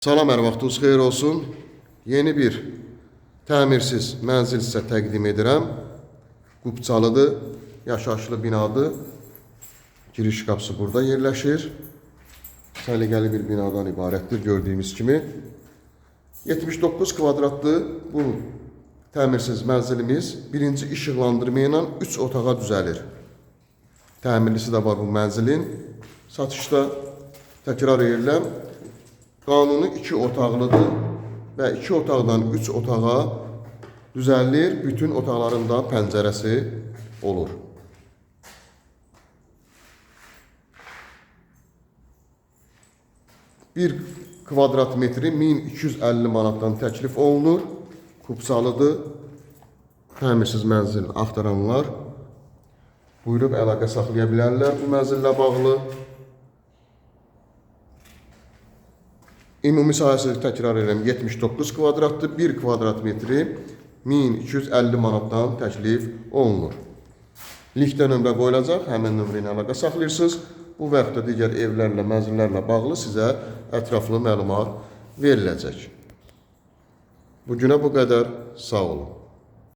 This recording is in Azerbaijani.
Salam, hər vaxtınız xeyir olsun. Yeni bir təmirsiz mənzil sizə təqdim edirəm. Qubçalıdır, yaşayışlı binadır. Giriş qapısı burada yerləşir. Səliqəli bir binadan ibarətdir gördüyümüz kimi. 79 kvadratlı bu təmirsiz mənzilimiz birinci işıqlandırma ilə 3 otağa düzəlir. Təmirlisi də var bu mənzilin. Satışda təkrar edirəm. Qanuni 2 otaqlıdır və 2 otaqdan 3 otağa düzəlilir. Bütün otaqların da pəncərəsi olur. Bir kvadrat metri 1250 manatdan təklif olunur. Kupçalıdır. Təmirsiz mənzil axtaranlar buyurub əlaqə saxlaya bilərlər bu mənzillə bağlı. Ümumi sahəsi təkrar edirəm 79 kvadratdır. 1 kvadrat metri 1250 manatdan təklif olunur. Linkdə nömrə qoyulacaq, həmin nömrə ilə əlaqə saxlayırsınız. Bu və yaxud da digər evlərlə, mənzillərlə bağlı sizə ətraflı məlumat veriləcək. Bugünə bu qədər. Sağ olun.